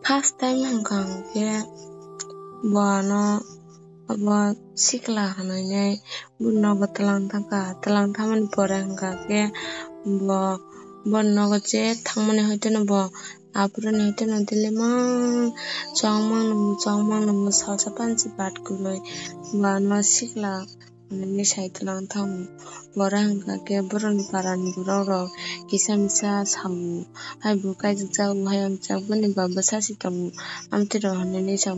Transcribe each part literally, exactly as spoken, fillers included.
First time hwnkha hwnkhe bo ano abo sikla hwnwi nai bini nogo twlang thangkha, twlang thangmani pore hwnkha khe bo boni nogo je thangmani hoiteno bo aphuru ni hoiteno dili mang chong mang nungo, chong mang nungo salsa panchi bat kwrwi bo ano sikla hwnwi sai twlang thango. Bora hwnkha khe borokni parani borok rok kisa misa sao, hai bo kaijak jago, hai amchak boni ba bwsa si tongo, amtwi rok hwnwi sao.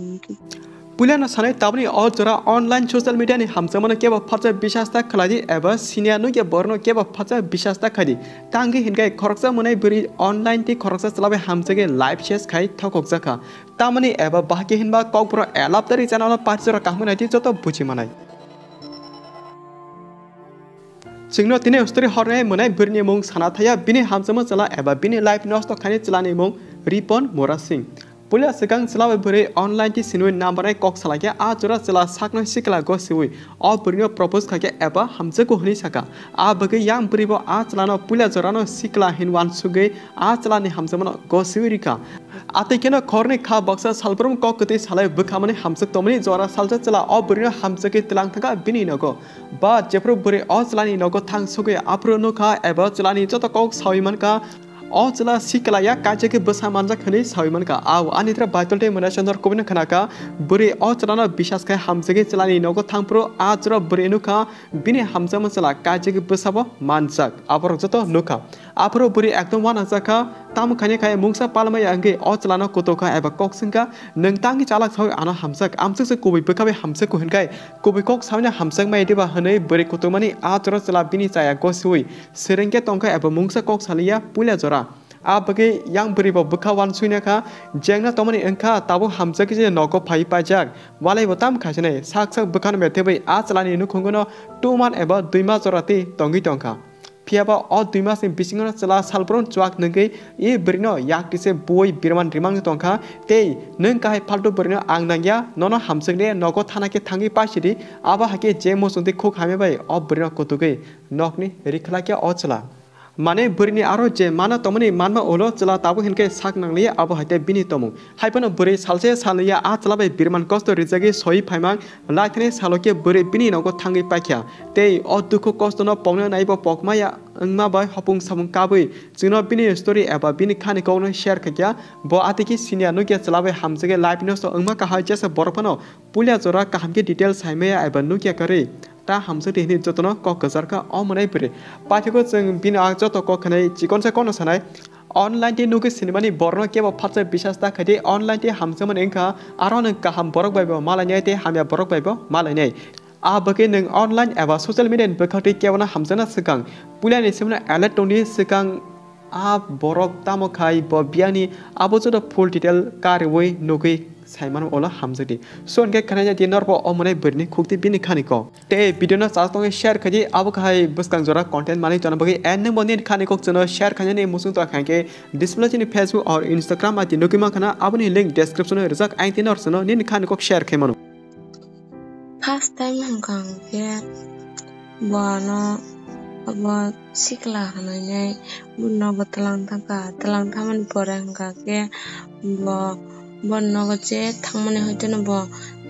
Puilano sanai taboni o jora online social media ni hamjakmano kebo phatsa bisas ta khlai di eba senior nukya borokno kebo phatsa bisas ta khai di. Tangwi hinkhe khoroksa mwnai bwrwi online tei khoroksa chwla bai hamjagwi live ses khai thokokjakha. Tamoni eba bahai khe hinba kokborok elap tari channel o party jora kaham nai di joto buji manai. Chwngno tini story hornai mwnai bwrwini mung sana thaya, bini hamjakma chwla eba bini life nosto khaini chwlani mung Ripon Mora Singh. Puila swkang chwla bai bwrwi online tei sinwi number nai kok salaikhe a jora chwla sakno sikla gosiwi o bwrwino propose khaikhe eba hamjakgo hwnwi saka. A bagwi yang bwrwibo a chwlano puila jorano sikla hin uansugwi a chwlani hamjakmano gosiwi rikha. Atwi kheno khorni kha baksa salbrum kok kwtwi salai bwkhamani hamjak tongmani jora salsa chwla o bwrwino hamjakgwi twlang thangkha bini nogo. Ba jephru bwrwi o chwlani nogo thang sugwi aphuru nukha eba chwlani joto kok sawi mankha. O chwla sikla ya kaijagwi bwsa manjak hwnwi sawi mankha. Ao ani tra Baitol tei Mwnai Chandra kubuni khnakha bwrwi o chwlano bisas khai hamjagwi chwlani nogo thangphuru a chwra bwrwi nukha bini hamjakma chwla kaijagwi bwsabo manjak. Aborok joto nukha. Aphuru bwrwi ekdom uanajak kha, tamo khaina khai mungsa palmaya wngwi o chwlano kutuk kha eba kok swngkha, "Nwng tangwi chalak sawi ano hamjak, amswk se kubui bwkha bai hamjakgo," hwnkhai kubui kok sawino hamjakmaya diba hwnwi bwrwi kutukmani a jora chwla bini chaya gosiwi serengkhe tongkha eba mungsa kok saliya puila jora. A bagwi yang bwrwibo bwkha uansukna kha, jengna tongmani wngkha tabuk hamjakgwi se nogo phaiwi paijak, walaibo tamo khaisinai sak sak bwkhano methebwi a chwlani nukhungono two month eba dui mas jora twi tongwi tongkha. Phiyaba o dui masni bisingo chwla salbrum chuak nungwi e bwrwino yaktise bui birman rimang tongkha tei nwng kahai phaltu bwrwino ang nangya, nono hamjakle nogo thana khe thangwi paisidi, abo hai khe je muchungtwi khuk hamya bai o bwrwino kutugwi nokni rikhlakya o chwla. Mane bwrwini aro je mana tongmani manma ulo chwla tabuk hinkhe sak nangliya abo hai tei bini tomung. Haiphano bwrwi salsa ya salnwi ya a chwla bai birman kosto rijagwi soi phaimang. Laithani salo khe bwrwi bini nogo thangwi paikha, tei o dukhu kostono pokna naibo pokmaya wngma bai hopung samung kabwi chwngno bini story eba bini khani kokno share khaikha. Bo atiki senior nukya chwla bai hamjagwi life nosto wngma kahai jesa borok phano puila jora kaham khe detail saimaya eba nukya kwrwi ta hamjakdi hwnwi jotono kok kwcharkha o mwnai bwrwi. Paithago chwng bini ang joto kok khanai chikonsa kokno sanai. Online tei nugwi sinimani borokno kebo phatsa bisas ta khaidi, online tei hamjakmani wngkha, aro nwng kaham borok bai bo malainai tei hamya borok bai bo malainai. A bagwi nwng online eba social media ni bwkhaktwi kebono hamjakna swkang, puilani simno alert tongdi swkang a borok tamo khai bo biyani abo joto full detail kariui nugwi saimano ulo hamjakdi. So hinkhe khwnai di norbo o mwnai bwrwini khukti bini khani kok. Tei video no chajak tongwi share khaidi, abo kahai bwskang jora content manwi tongna bagwi, and nwng bo nini khani kok chwngno share khainani muchung tong kha hinkhe display chini Facebook or Instagram I D nugwi mankha, aboni link description o rijak, ang tei nor chwngno nini khani kok share khai mano. First time hwnkha hwnkhe bo ano abo sikla hwnwi nai bini nogo twlang thangkha, twlang thangmani pore hwnkha khe bo boni nogo je thangmani hoiteno bo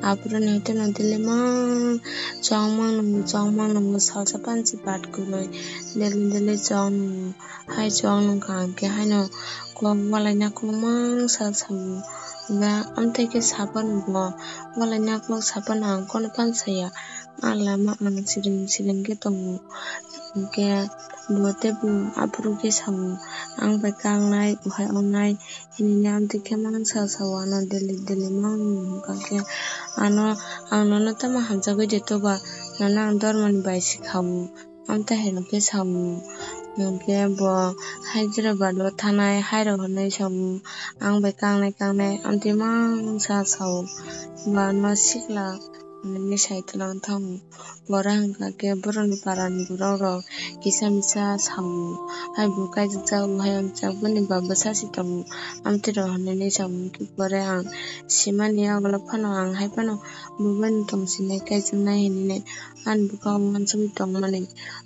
aphuru ni hoiteno dili mang chong mang nungo, chong mang nungo salsa panchi bat kwrwi dili dili chong nungo. Hai chong nungkha hwnkhe haino kok walai nakhwlwng mangsa sao. Ba amtwi khe saphano bo walai nakhwlwng saphano ang kono pan saya. A lama ang siring siring khe tongo. Hinkhe bo teibo aphuru khe sao, "Ang bai kangnai, ohai ongnai," hinwi amtwi khe mangsa sao ano dili dili mang nungkha khe ano ang nono tamo hamjagwi de toba, nono ang dormani bai se khao. Amtwi hai rok khe sao, hinkhe bo Hyderabad o thanai hai rok hinwi sao, "Ang bai kangnai kangnai," amtwi mangsa sao. Bo ano sikla hwnwi sai twlang thango. Bora hwnkha khe borokni parani borok rok kisa misa sao, hai bo kaijak jak hai wngjak boni baba sachi tongo. Amtwi rok hwnwi sao hwnkhe pore ang simani, obolog phano ang hai phano bo bani tong sinai kaijaknai hinwi ani bwkhao uansugwi tongmani.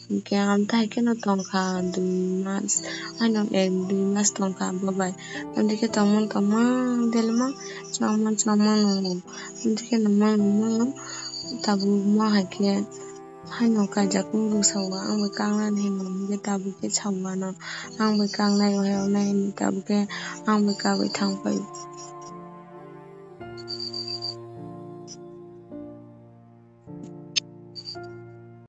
Hwnkhe amtwi hai kheno tongkha dui mas, haino ek dui mas tongkha bo bai. Amtwi khe tongmung tongmung delema chongmung chongmung nungo. Amtwi khe nungmung nungmung tabuk mo hai khe haino kaijak wng sao, ang bai kaknani hinwi hwnkhe tabuk khe sao ano, ang bai kaknai o hai o nai hinwi tabuk khe ang bai kabai thang pai.